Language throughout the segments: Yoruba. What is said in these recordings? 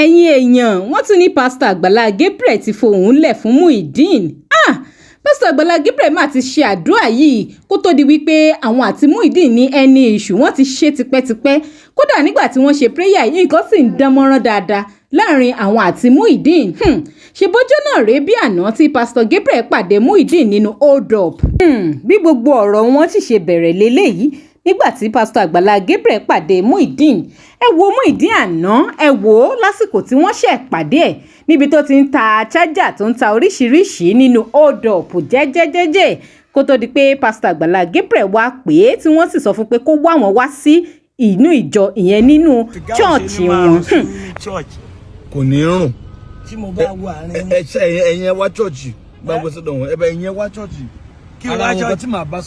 Ẹ̀yin èèyàn, wọ́n tún ní Pásítọ̀ Àgbàlá Gabriel ti fohùn lẹ̀ fún Muyideen. Ah, Pásítọ̀ Àgbàlá Gabriel má ti ṣe àdúrà yìí kó tó di wípé àwọn àti Muyideen ní ẹni ìṣù. Wọ́n ti ṣe tipẹ́tipẹ́. Kódà nígbà tí wọ́n ṣe prayer yìí, nǹkan sì ń dán mọ́rán dáadáa láàrin àwọn àti Muyideen. Ṣe bọ́jọ́ náà rèé bí àná tí Pásítọ̀ Gabriel pàdé Muyideen nínú hold up. Bí gbogbo ọ̀rọ̀ wọn sì ṣe bẹ̀rẹ̀ lélẹ́yìí, nígbà tí Pásítọ̀ Àgbàlá Gabriel pàdé Muyideen, ẹ wo Muyideen àná, ẹ wò ó lásìkò tí wọ́n ṣẹ̀ pàdé ẹ̀ níbi tó ti ń ta chájà, tó ń ta oríṣiríṣi nínú hold up jẹ́jẹ́jẹ́jẹ́, kó tó di pé Pásítọ̀ Àgbàlá Gabriel wá pè é, tí wọ́n sì sọ fún pé kó wá wọn wá sí inú ìjọ, ìyẹn nínú church wọn. Kò ní rùn. Tí mo bá wọ àárín. Ẹ ṣe, ẹ̀yin ẹ wá church, gbàgbé sọ́dọ̀ wọn, ẹ bẹ, ẹ̀yin ẹ wá church. Kí wá church.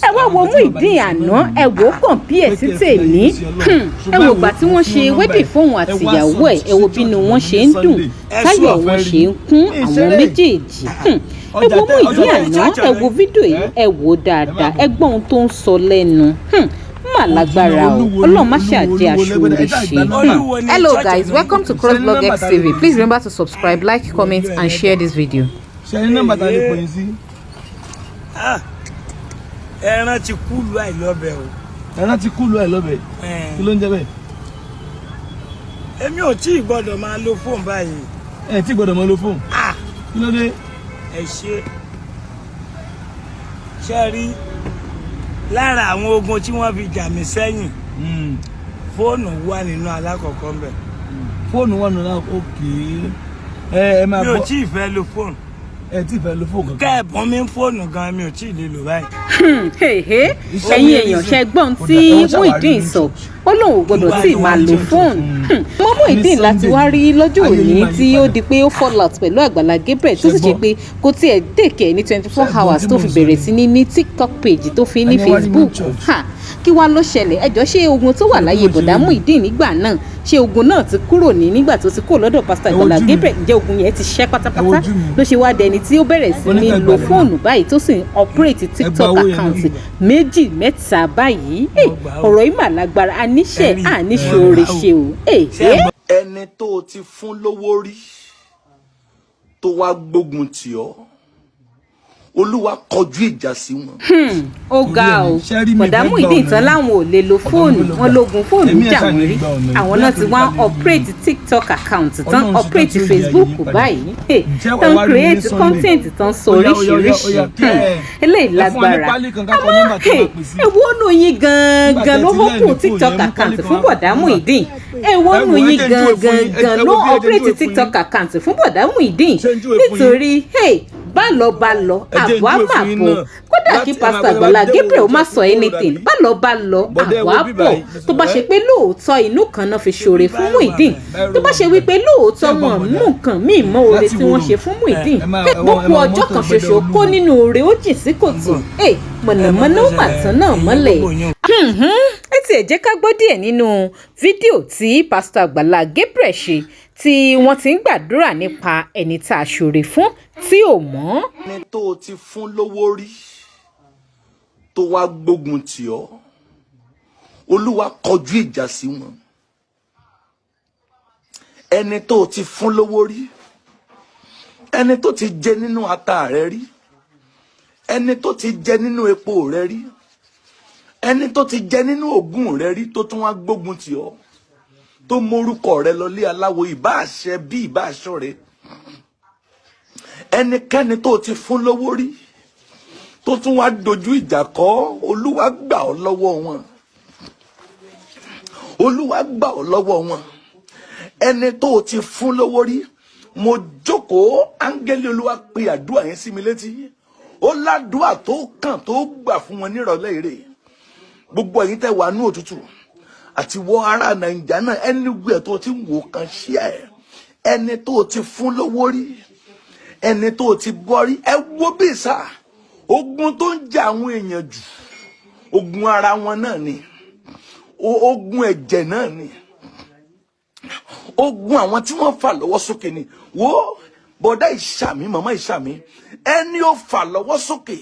Ẹ wá wo Muyideen àná, ẹ wò ó, compare sí tèmi. Ẹ wò gbà tí wọ́n ṣe wedding fóun àtìyàwó ẹ̀, ẹ wo bínú wọn ṣe ń dùn, táyọ̀ wọn ṣe ń kún àwọn méjèèjì. Ẹ wo Muyideen àná, ẹ wo fídíò yìí, ẹ wò ó dáadáa, ẹ gbọ́ ohun tó ń sọ lẹ́nu. Mà lágbára o, Ọlọ́run má ṣàjẹ́ aṣọ́rẹ́ ṣe. Hello guys, welcome to CrossBlog X TV. Please remember to subscribe, like, comment and share this video. Ṣe ní nọ́mbà tá a lè pè yín sí? Ẹran ti kú lu àìlọ́bẹ̀ o. Ẹran ti kú lu àìlọ́bẹ̀, kí ló ń jẹ́ bẹ́ẹ̀? Èmi ò tí ì gbọ́dọ̀ máa lo fóònù báyìí. Ẹ tí gbọ́dọ̀ máa lo fóònù? Kí ló dé? Ẹ ṣe ṣe rí lára àwọn ogun tí wọ́n fi jà mí sẹ́yìn, fóònù wà nínú alákọ̀ọ́kọ́ ń bẹ̀. Fóònù wà nínú, òkè. Ẹ ẹ máa Mi ò bọ́. tí ì fẹ́ lo fóònù. Ẹ tí ì fẹ́ lo fóònù kankan. Kẹ́ẹ̀bùn mi ń fóònù gan, mi ò tí ì lè lò báyìí. Ẹ̀yin èèyàn, ṣe gbọ́n tí Muyideen sọ? Ó lóun ò gbọ́dọ̀ tí ì máa lo fóònù mọ́. Muyideen láti wá rí lọ́jọ́ òní tí ó di pé ó fall out pẹ̀lú Àgbàlá Gabriel, tó sì ṣe pé kò tiẹ̀ dèkẹ̀ ní 24 hours tó fi bẹ̀rẹ̀ sí ní TikTok page, tó fi ní Facebook. Ha, kí wá ló ṣẹlẹ̀? Ẹjọ́, ṣé ogun tó wà láyé bọ̀dá Muyideen nígbà náà, ṣé ogun náà ti kúrò ní nígbà tó ti kúrò lọ́dọ̀ Pásítọ̀ Àgbàlá Gabriel? Ǹjẹ́ ogun yẹn ti ṣẹ́ pátápátá ló ṣe wá dẹni tí ó bẹ̀rẹ̀ sí ní lo fóònù báyìí, tó sì ń operate TikTok account méjì mẹ́ta báyìí? Ọ̀rọ̀ yìí mà lágbára. Àníṣe àníṣoore ṣe o. Ẹni tó o ti fún lówó rí, tó wá gbógun tì ọ́, Olúwa kọjú ìjà sí wọn. Ó ga o. Bọ̀dá Muyideen tán láwọn ò lè lo fóònù wọn, lógun fóònù jà wọ́n rí. Àwọn náà ti wá operate TikTok account tán, operate Facebook báyìí, tán create content, tán sọ oríṣiríṣi. Eléyìí lágbára. Àmọ́ èwo nù yín gangan ló open TikTok account fún bọ̀dá Muyideen? Èwo nù yín gangan ló operate TikTok account fún bọ̀dá Muyideen? Nítorí bá lọ bá lọ, àbọ̀ á mà bọ̀. Kódà kí Pásítọ̀ Àgbàlá Gabriel má sọ anything, bá lọ bá lọ, àbọ̀ á bọ̀. Tó bá ṣe pé lóòótọ́ inú kan náà fi ṣoore fún Muyideen, tó bá ṣe wípé lóòótọ́ wọn mú nǹkan míì mọ́ oore tí wọ́n ṣe fún Muyideen, gbogbo ọjọ́ kan ṣoṣo kó nínú oore ó jìn sí kòtò, mọ̀nàmọ́ná ó mà tán náà mọ́lẹ̀. Ẹ tiẹ̀ jẹ́ ká gbọ́ díẹ̀ nínú fídíò tí Pásítọ̀ Àgbàlá Gabriel ṣe, tí wọ́n ti ń gbàdúrà nípa ẹni tá a ṣoore fún tí ò mọ̀. Ẹni tó o ti fún lówó rí, tó wá gbógun tì ọ́, Olúwa kọjú ìjà sí wọn. Ẹni tó o ti fún lówó rí, ẹni tó ti jẹ nínú ata rẹ rí, ẹni tó ti jẹ nínú epo rẹ rí, ẹni tó ti jẹ nínú ògùn rẹ rí, tó tún wá gbógun tì ọ́, tó mórúkọ rẹ lọ lé aláwo, ìbá àṣẹ bí ìbá aṣọ rẹ, ẹnikẹ́ni tó ti fún lówó rí, tó tún wá dojú ìjà kọ, Olúwa gbà ọ́ lọ́wọ́ wọn. Olúwa gbà ọ́ lọ́wọ́ wọn. Ẹni tó ti fún lówó rí, mo jókòó, áńgẹ́lì Olúwa pe àdúrà yẹn sí mi létí. Ó ládùúà tó kàn tó gbà fún wọn nírọ̀lẹ́ èrè. Gbogbo ẹ̀yin tẹ́ wà ní òtútù àti wọ ará Nàìjíríà náà, anywhere tó ti ń wò kan ṣí ẹ, ẹni tó ti fún lówó rí, ẹni tó ti bọ́ rí, ẹ wo bí sá ogun tó ń jà àwọn èèyàn jù, ogun ara wọn náà ni, ogun ẹ̀jẹ̀ náà ni, ogun àwọn tí wọ́n fà lọ́wọ́ sókè ni. Wo bọ̀dá ìṣàmì, màmá ìṣàmì, ẹni ó fà lọ́wọ́ sókè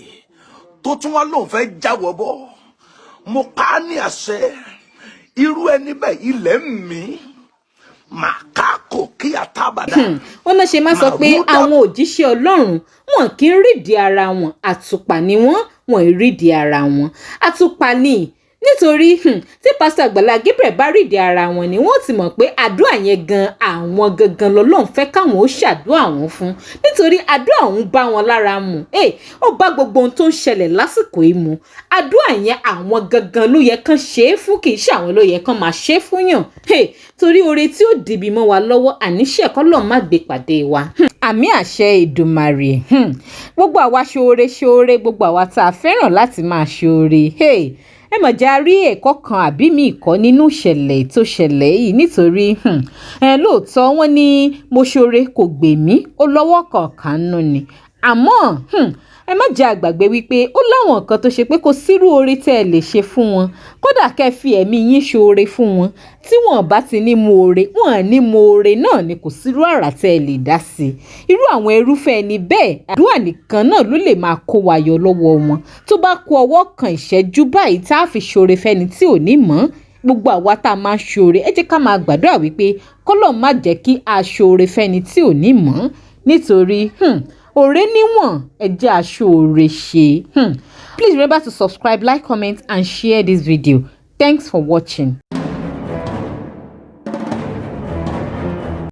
tó tún wá lóun fẹ́ jáwọ́ bọ́, mo pa á ní àṣẹ, irú ẹni bẹ́ẹ̀, ilẹ̀ ń mí màkàkò kí àtàbà. Ó náà ṣe máa sọ pé àwọn òjíṣẹ́ Ọlọ́run wọn kì í rídìí ara wọn, àtùpà ni wọ́n, wọn ì rídìí ara wọn, àtùpà ni. Nítorí tí Pásítọ̀ Àgbàlá Gabriel bá rídìí ara wọn ni, wọ́n ti mọ̀ pé àdúrà yẹn gan, àwọn gangan lọ́lọ́run fẹ́ káwọn ó ṣàdúrà wọn fún, nítorí àdúrà òun bá wọn lára mu. Ó bá gbogbo ohun tó ń ṣẹlẹ̀ lásìkò yìí mu. Àdúrà yẹn, àwọn gangan ló yẹ kán ṣe é fún, kì í ṣe àwọn ló yẹ kán máa ṣe é fún yàn. Torí oore tí ó dìbì mọ́ wa lọ́wọ́, àníṣe kọ́lọ́ má gbé pàdé wa. Àmín, àṣẹ Èdùmàrè. Gbogbo àwa ṣoore ṣoore, gbogbo àwa tá a fẹ́ràn láti máa ṣoore, ẹ mọ̀ jẹ́ a rí ẹ̀kọ́ kan àbí mi ìkọ́ nínú ìṣẹ̀lẹ̀ tó ṣẹlẹ̀ yìí, nítorí ẹ lóòótọ́, wọ́n ní mo ṣoore kò gbè mí, ó lọ́wọ́ kọ̀ọ̀kan nù ni. Àmọ́ ẹ má jẹ́ àgbàgbé wípé ó láwọn nǹkan tó ṣe pé kò sírú oore tẹ́ ẹ lè ṣe fún wọn, kódà kẹ́ ẹ fi ẹ̀mí yín ṣoore fún wọn, tí wọn bá ti ní mú oore, wọn ní mú oore náà ni. Kò sírú àrà tẹ́ ẹ lè dá sí irú àwọn irúfẹ́ ẹni bẹ́ẹ̀. Àdúrà nìkan náà ló lè máa kó wa yọ lọ́wọ́ wọn. Tó bá kú ọwọ́ kan ìṣẹ́jú báyìí tá a fi ṣoore fẹ́ni tí ò ní mọ̀, gbogbo àwa tá a máa ń ṣoore, ẹ jẹ́ ká máa gbàdúrà wípé kọ́lọ́run má jẹ́ kí a ṣoore fẹ́ni tí ò ní mọ̀, nítorí òré níwọ̀n. Ẹ jẹ́ aṣoore ṣe. Please remember to subscribe, like, comment and share this video. Thanks for watching.